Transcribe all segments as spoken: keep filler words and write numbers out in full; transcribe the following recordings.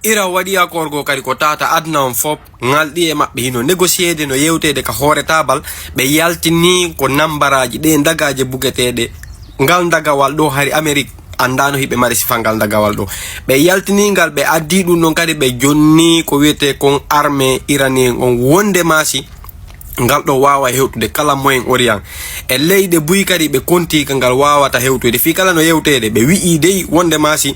Iran waɗi accord goo kadi ko tata aduna on fof ngalɗi e maɓɓe hino négocier de no yewteede ka hoore taabal. Ɓe yaltini ko nambaraaji ɗe dagaaje bugeteeɗe. Ngal dagawal ɗo hari Amerik anndaano hiɓe mari sifaa ngal dagawal ɗo. Ɓe yaltini ngal, ɓe addi ɗum ɗon kadi, ɓe jonni ko wiyetee kon armée iranien on wonde maasi ngal ɗo waawa hewtude kala Moyen Orient. E leyɗe buy kadi ɓe konti ka ngal waawata hewtoyde. Fii kala no yewteede, ɓe wi'i dey wonde maasi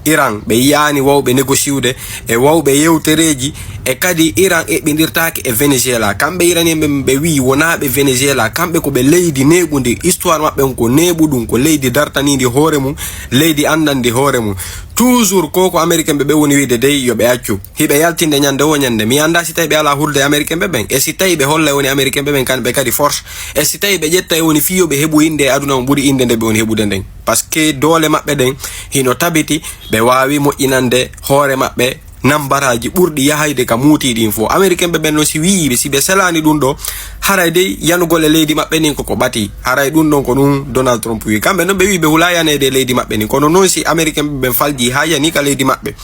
Iran, ɓe yi'aani wawɓe négociude e wawɓe yewtereeji, e kadi Iran eɓɓindirtaake e Venezuela. Kamɓe Iranien ɓe, ɓe wi'i wonaa ɓe Venezuela, kamɓe ko ɓe leydi neeɓundi, histoire maɓɓe on ko neeɓuɗum, ko leydi dartaniindi hoore mum, leydi anndandi hoore mum. Toujours ko ko Américain ɓe ɓe woni wi'de dey yo ɓe accu. Hiɓe yaltinde ñande wo ñande. Mi anndaa si tawi ɓe alaa hulde e Américain ɓe ɓen. E si tawi ɓe holla e woni Américain ɓe ɓen kamɓe kadi force. E si tawi ɓe ƴetta e woni fii yo ɓe heɓu innde e aduna on ɓuri innde nde ɓe woni heɓude nden. Parce que doole maɓɓe ɗen hino tabiti, ɓe waawi moƴƴinande hoore maɓɓe nambaraaji ɓurɗi yahayde ka muutii ɗin fof. Américain ɓe ɓen non si wi'i ɓe, si ɓe selaani ɗum ɗo, haray dey yanugol e leydi maɓɓe ndin koko ɓatii. Haray ɗum ɗon ko ɗum Donald Trump wi'i. Kamɓe non ɓe wi'i ɓe hulaa yaneede e leydi maɓɓe ndin. Kono non si Américain ɓe ɓen faljii haa yanii ka leydi maɓɓe,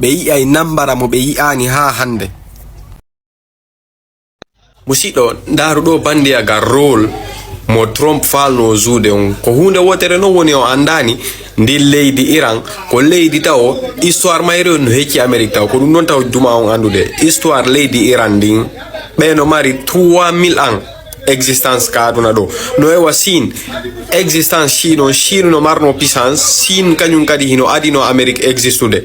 ɓe yi'ay nambara mo ɓe yi'aani haa hannde. Musiɗɗo, ndaaru ɗo bandiyagal rôle mo Trump faalnoo jouer on. Ko huunde wootere non woni o anndaani ndin leydi Iran ko leydi tawo histoire mayre on no hecci Amérique tawo. Ko ɗum ɗon tawo duma on anndude histoire leydi Iran ndin. Ɓe no mari trois mille ans existence ka aduna ɗo. No ewa Chine, existence Chine on, Chine no marno puissance, Chine kañum kadi hino adino Amérique existude.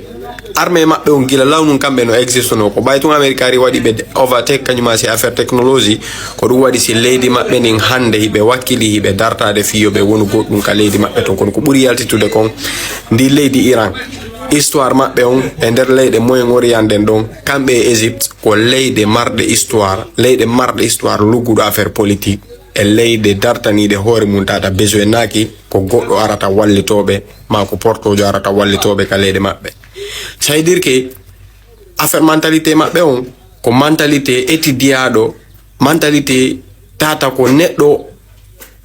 Armée maɓɓe on gila lawnum kamɓe no existuno. Ko ɓay tun Amérique ari waɗi ɓe overtake kañum asi affaire technologie. Ko ɗum waɗi si leydi maɓɓe ndin hannde hiɓe wakkili hiɓe dartaade fii yo ɓe wonu goɗɗum ka leydi maɓɓe ton. Kono ko ɓuri yaltitude kon ndi leydi Iran. Histoire maɓɓe on e nder leyɗe Moyen Orient ɗen ɗon, kamɓe e Égypte, ko leyɗe marɗe histoire, leyɗe marɗe histoire lugguɗo affaire politique, e leyɗe dartaniiɗe hoore mum tata besoin naaki ko goɗɗo arata wallitooɓe, maa ko portoojo arata wallitooɓe ka leyɗe maɓɓe. Ça veut dire que affaire mentalité maɓɓe on, ko mentalité étudiaaɗo, mentalité tata ko neɗɗo,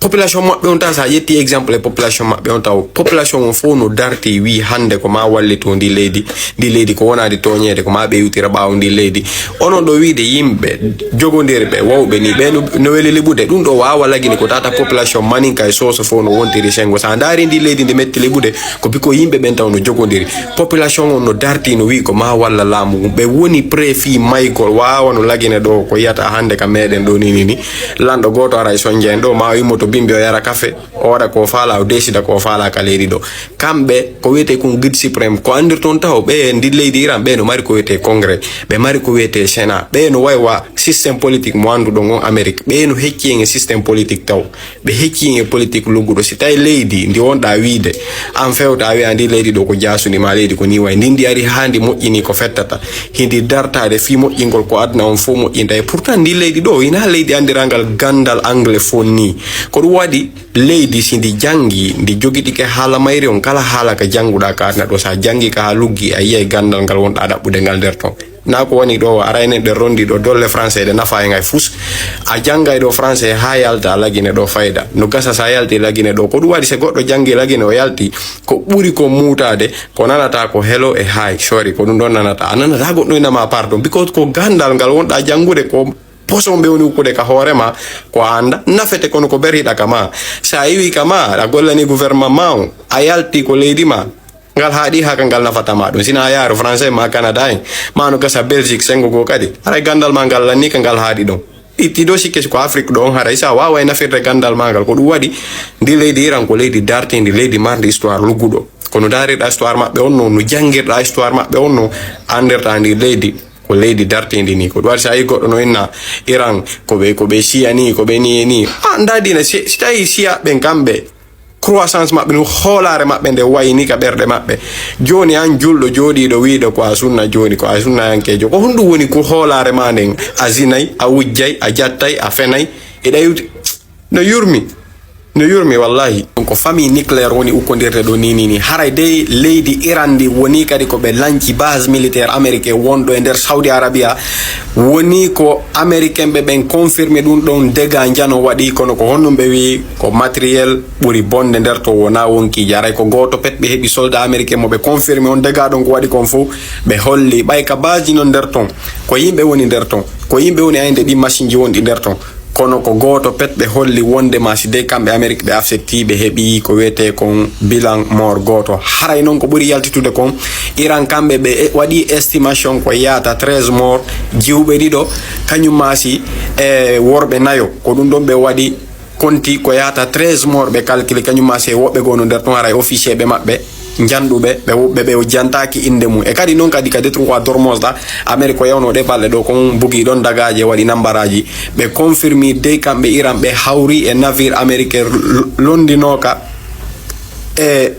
population maɓɓe on taw, sa ƴetti exemple e population maɓɓe on taw, population on fof no darti wi hannde ko ma wallito ndi leydi, ndi leydi ko wonaa ndi tooñeede, ko ma ɓe iwtira ɓaawo ndi leydi. Onon ɗo wiide yimɓe jogondirɓe, wawɓe ni, ɓe no, no weli liɓude. Ɗum ɗo waawa lagine ko tata population maninka e soso fof no wontiri sengo. Sa ndaari ndi leydi ndi metti liɓude, ko biko yimɓe ɓen taw no jogodiri. Population on no darti, no wi ko ma walla laamu ngun. Ɓe woni prêt fii maygol, waawa no lagine ɗo ko yiyata hannde ka meɗen ɗo ni, ni, ni. Lanɗo gooto ara e sonje en ɗo, ma o immoto bimbi o yara kafe, o waɗa ko faala, o desida ko faala ka leydi ɗo. Kamɓe, ko wiyetee kun guide suprême, ko anndirton taho, ɓe ndi leydi Iran, ɓe no mari ko wiyetee congrès, ɓe mari ko wiyetee Sénat, ɓe no way wa système politique mo annduɗon on Amérique, ɓe no hecci en e système politique taw, ɓe hecci en e politique lugguɗo. Si tawi leydi ndi wonɗa wiide, an fewta a wiya ndi leydi ɗo ko jaasundi ma leydi ko ni way, ndi ndi ari haa ndi moƴƴini ko fettata, hindi dartaade fii moƴƴingol ko aduna on fof moƴƴinta. E pourtant ndi leydi ɗo, ina leydi anndirangal gandal anglophone ni. Ko ɗum waɗi, leydi, si ndi janngi, ndi jogitike haala mayri on, kala haala ka jannguɗaa ka aduna ɗo, sa janngi ka haa luggi, a yiyay ganndal ngal wonɗaa ɗaɓɓude ngal nder ton. Na ko woni ɗo, ara enen ɗen ronndi ɗo, dolle français ɗe nafa en hay fus. A janngay ɗo français haa yalta, a lagine ɗo fayda. No gasa sa yalti lagine ɗo. Ko ɗum waɗi, se goɗɗo janngi lagine, o yalti, ko ɓuri ko muutaade, ko nanata ko hello e hi, sorry, ko ɗum ɗon nanata. A nanata goɗɗo inama pardon, because ko ganndal ngal wonɗaa janngude, ko poson ɓe woni ukkude ka hoore ma, ko a annda nafete, kono ko berhiɗa ka ma. Sa iwi ka ma, a gollani gouvernement ma on, a yalti ko leydi ma, ngal haaɗi haa ka ngal nafata ma ɗum. Sina a yaaru français ma Canada en, ma no gasa Belgique, sengo goo kadi. Haray ganndal ma ngal lanni ka ngal haaɗi ɗon. Itti ɗo sikke ko Afrique ɗo on, haray sa waaway nafirde ganndal ma ngal. Ko ɗum waɗi, ndi leydi Iran ko leydi dartindi, leydi marndi histoire lugguɗo. Kono ndaarirɗa histoire maɓɓe on no, no janngirɗa histoire maɓɓe on no, anndirɗa ndi leydi ko leydi dartindi ni. Ko ɗum waɗi sa yi goɗɗo no inna Iran, ko ɓe, ko ɓe siya ni, ko ɓe ni e ni. Ah, nda diina, si, si tawi siya ɓen kamɓe, croissance maɓɓe no, hoolaare maɓɓe nde wayi ni ka ɓerɗe maɓɓe. Jooni an julɗo jooɗiiɗo wiiɗo ko a sunna jooni, ko a sunnayankeejo. Ko honɗum woni ko hoolaare ma nden? A zinay, a wujjay, a jattay, a fenay. Eɗa yewti-, no yurmi, no yurmi wallahi. Ko famille nucléaire woni ukkondirde ɗo ni, ni, ni. Haray dey leydi Iran ndi woni kadi ko ɓe lanci base militaire américain wonɗo e nder Saudi Arabia. Woni ko américain ɓe ɓen confirmé ɗum ɗon dégât njano waɗi, kono ko honɗum ɓe wi'i ko matériel ɓuri bonde nder ton, wona wonkiiji. Haray ko gooto pet ɓe heɓi soldat américain mo ɓe confirmé on dégât ɗon ko waɗi kon fof, ɓe holli ɓay ka base ji non nder ton, ko yimɓe woni nder ton, ko yimɓe woni aynde ɗin machine ji wonɗi nder ton. Kono ko gooto pet ɓe holli wondema si dey kamɓe Amérique ɓe affecti, ɓe heɓi ko wiyetee kon bilan mort gooto. Haray non ko ɓuri yaltitude kon, Iran kamɓe ɓe e-, waɗi estimation ko yaata treize mort, jiwɓe ɗiɗo, kañum maa si e worɓe nayo. Ko ɗum ɗon ɓe waɗi konti ko yaata treize mort ɓe calculé, kañum maa si e woɓɓe goo no nder ton, haray officier ɓe maɓɓe. Njanɗuɓe, ɓe, ɓe, ɓe jantaaki innde mum. E kadi noon kadi ka détroit d'Ormuz ɗa, Amérique ko yawnoo ɗe balɗe ɗo kon bugii ɗon dagaaje, waɗi nambaraaji. Ɓe confirmi dey kamɓe Iran ɓe hawri e navire américain l-, lonndinooka e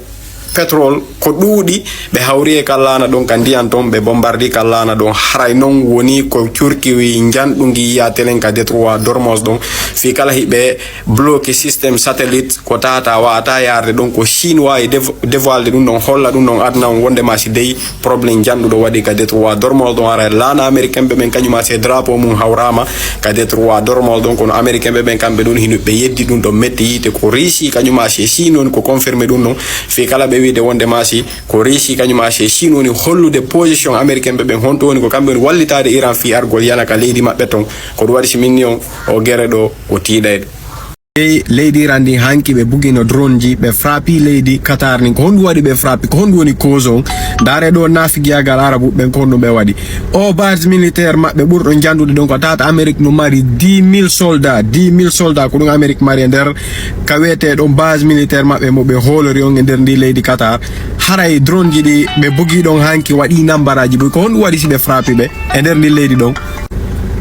pétrole ko ɗuuɗi. Ɓe hawri e kallaana ɗon ka ndiyan ton, ɓe bombardi kallaana ɗon. Haray noon woni ko Turki wi njanɗu ngi yiya telen ka détroit d'Ormuz ɗon. Fii kala hiɓe bloqué système satellite, ko tata wawata yarde ɗon, ko Chine wawi dév-, dévoilde ɗum ɗon, holla ɗum ɗon aduna on wondema si dey problème janɗuɗo waɗi ka détroit d'Ormuz ɗon, ara laana américain ɓe ɓen kañuma si drapeau mum hawrama ka détroit d'Ormuz ɗon, kono américain ɓe ɓen kamɓe ɗon hino ɓe yeddi ɗum ɗon metti yiite. Ko Russie kañuma si Chine woni ko confirmé ɗum ɗon, fi kala ɓe wiide wondema si ko Russie kañuma si Chine woni hollude position américain ɓe ɓen, honto woni ko kamɓe woni wallitade Iran fi argol yana ka leydi maɓɓe ton. Ko ɗum waɗi si min ni on o gere ɗo o tiiɗayɗo. Leydi Iran ndin hanki ɓe bugino drone ji, ɓe frappi leydi Qatar ndin. Ko honɗum waɗi ɓe frappi? Ko honɗum woni cause on? Ndaare ɗo naafigiyagal Arabu ɓen, ko honɗum ɓe waɗi? O base militaire maɓɓe ɓurɗo janɗude ɗon ko tata Amérique no mari dix mille soldats, dix mille soldats ko ɗum Amérique mari e nder ka wiyetee ɗon base militaire maɓɓe mo ɓe hoolori on e nder ndi leydi Qatar. Haray drone ji ɗi ɓe bugi ɗon hanki waɗi nambaraaji buy. Ko honɗum waɗi si ɓe frappi ɓe e nder ndi leydi ɗon?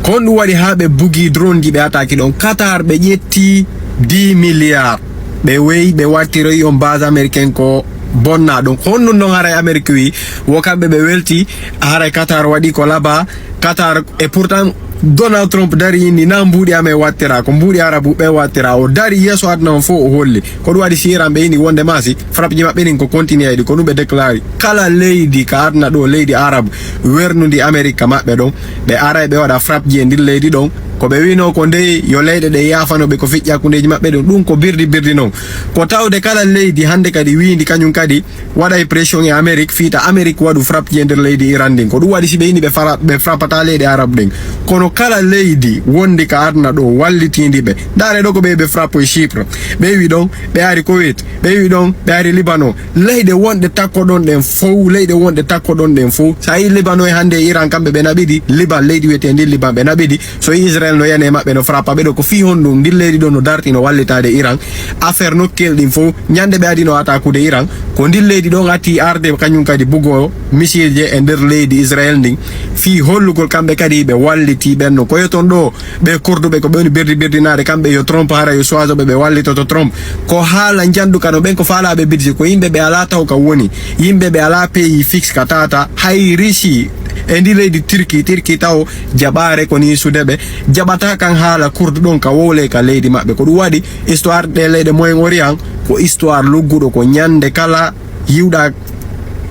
Ko honɗum waɗi haa ɓe bugi drone ji ɓe attaque ɗon? Qatar ɓe ƴetti dix milliards. Ɓe weyi, ɓe wartiroyi on base américain ko bonna ɗon. Ko honɗum ɗon haray Amérique wi wo kamɓe ɓe welti, haray Qatar waɗi ko laba. Qatar, e pourtant Donald Trump dari inni na mbuuɗi amen wattira, ko mbuuɗi Arabu ɓe wattira. O dari yeeso aduna on fof o holli. Ko ɗum waɗi si Iran ɓe ini wonde ma si frappe ji maɓɓe ɗin ko continue ɗi, ko ɗum ɓe déclare. Kala leydi ka aduna ɗo, leydi Arabu wernundi Amérique ka maɓɓe ɗon, ɓe aray ɓe waɗa frappe ji e ndin leydi ɗon. Ko ɓe wino ko ndey yo leyɗe ɗe yaafano ɓe ko feƴƴi hakkundeji maɓɓe ɗon. Ɗum ko birdi birdi non. Ko tawde kala leydi hande kadi wiindi kañum kadi waɗay pression e Amérique, fii ta Amérique waɗu frappe ji e nder leydi Iran ndin. Ko ɗum waɗi si ɓe ini ɓe fara-, ɓe frappata leyɗe Arabe ɗen. Kono kala leydi wondi ka aduna ɗo wallitindi ɓe. Ndaare ɗo ko ɓe, ɓe frappe e Chypre. Ɓe wi ɗon, ɓe ari Koweït. Ɓe wi ɗon, ɓe ari Libanon. Leyɗe wonɗe takko ɗon ɗen fow, leyɗe wonɗe takko ɗon ɗen fow. Sa yi Libanon e hande e Iran kamɓe ɓe naɓidi, Liban, leydi wiyetee ndi Liban ɓe naɓidi. So Israel no yani e maɓɓe no frappa ɓe ɗo, ko fii honɗum? Ndin leydi ɗo no darti no wallitaade Iran. Affaire nokkel ɗin fof, ñande ɓe adi no attaqude Iran, ko ndin leydi ɗon atti arde kañum kadi bugo missile je e nder leydi Israel ndin. Fii hollugol kamɓe kadi ɓe walliti ɓen no koyo ton ɗo, ɓe korduɓe ko ɓe woni berdi berdinaade kamɓe yo Trump hara yo choiso ɓe, ɓe wallitoto Trump. Ko haala njandu kano ɓen ko faalaɓe budget, ko yimɓe ɓe ala taw ka woni, yimɓe ɓe ala pays fixe ka tata, hay Russie e ndi leydi Turquie, Turquie taw jaɓaare ko ni suude ɓe jaɓata kan haala kurdu ɗon ka wowle ka leydi maɓɓe. Ko ɗum waɗi histoire ɗe leyɗe Moyen Orient ko histoire lugguɗo, ko ñande kala yiwɗa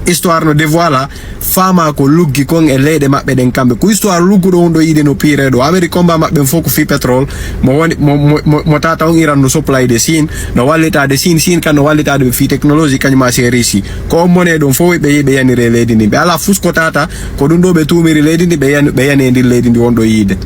histoire no dévoila faama ko luggi kon e leyɗe maɓɓe ɗen kamɓe. Ko histoire lugguɗo on ɗo yiɗe no piire ɗo. Amérique combat maɓɓe fof ko fii pétrole mo woni, mo, mo, mo, mo tata on Iran no supply de Chine, no wallita de Chine, Chine kan no wallita de ɓe fii technologie kañum ma se Russie. Ko on mone ɗon fof ɓe yehi ɓe yanire leydi ndi. Ɓe ala fus ko tata, ko ɗum ɗo ɓe tumiri leydi ndi, ɓe yani, ɓe yani e ndin leydi ndi wonɗo yiide.